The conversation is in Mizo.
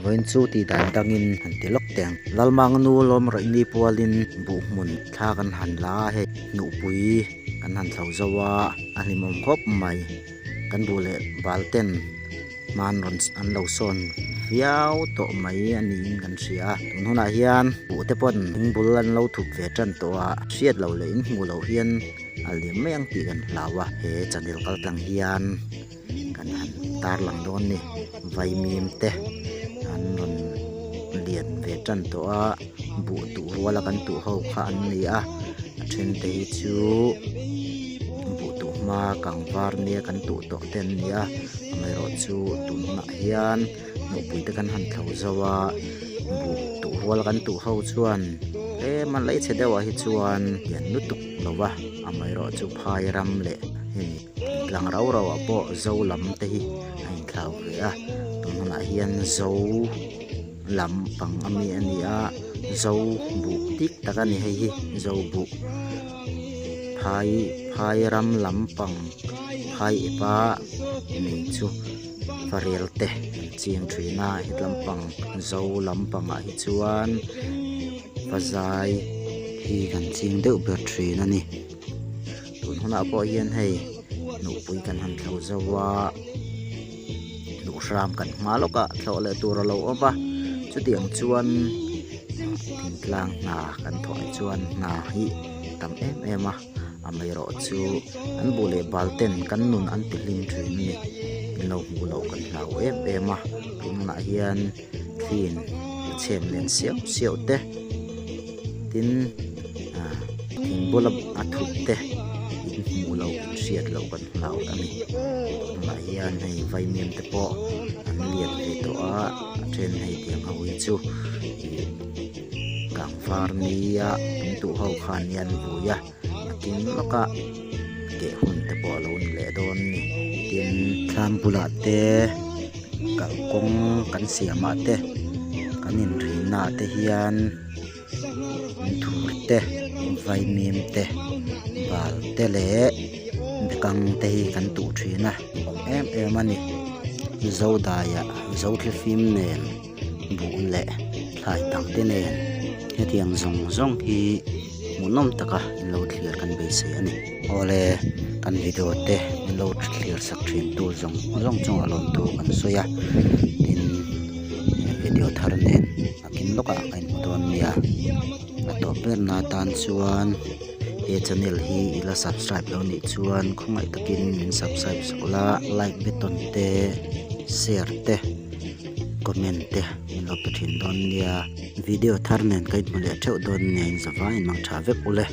Vawiin chu tih dan dangin han ti lawk teh ang. Lalmangnu lawm rawih ni pualin buh hmun thla kan han la a, hei hnuhpui kan han thlo zo a, a hlimawm khawp mai. Kan buh leh bal ten hman rawn an lo sawn viau tawh mai a niin kan hria a. Tun hunah hian buh te pawn thing bul an lo thup ve tan tawh a, hriat loh leh in hmuh loh hian a liam mai ang tih kan hlau a, he channel kal tlang hian. Kan han tarlang dawn ni vaimim te an rawn lian ve tan tawh a buh tuh ruala kan tuh ho kha an ni a a then te hi chu buh tuh hma kang var nia kan tuh tawh te an ni a amaherawhchu tun hunah hian hnawhpui te kan han thlo zo a buh tuh ruala kan tuh ho chuan tlem a lei chhe deuh ah hi chuan lian lutuk lo va amaherawhchu phai ram leh hemi. Tlang rau rau ah pawh zo lam te hi a inthlau ve a tun hunah hian zo lam pang ami a ni a zo buh dik tak a ni hei hi zo buh phai phai ram lampang phai ep a nei chu farel te an ching thin a hetlampang zo lampangah hi chuan pazai hi kan ching deuh ber thin a ni. Tun hunah pawh hian hei nupui kan han thlo zo a duhhram kan hma lawk a thlawh leh tur a lo awm a chutiang chuan thingtlang hna kan thawh hi chuan hna hi tam em em a amaherawh chu an buh leh bal ten kan nun an ti hlim thin a ni in lo hmuh loh kan hlau em em a tun hunah hian thliin a chhem nen siau siau te tin ah thing bula a thut te in hmuh loh in hriat loh kan hlau a ni tunah hian hei vaimim te pawh an lian ve tawh a a then hei tiang ho hi chu ih kangvar nia an duh ho khan hian vui a. A tin lawk a keh hun te pawh a lo ni leh dawn a ni tin thlam bulah te kalkawng kan siam ah te kan inrina ah te hian thur te vaimim te bal te leh bekang te hi kan tuh thin a awm em em a ni zodaiah zothlifim nen. Buh leh thlai dang te nen hetiang zawng zawng hi hmuhnawm taka in lo thlir kan beisei a ni. Awle kan video te min lo thlir sak thin tu zawng zawng chungah lawmtu kan sawi a tin he video thar nen a kin lawkah ka inhmu dawn nia a tawp ber na tan chuan he channel hi i la subscribe lo nih chuan khawngaih takin min subscribe sak la like button te share te. Comment te min lo pe thin dawn nia. Video thar nen ka inhmu leh theuh dawn nia in zavaiin mang tha vek ule.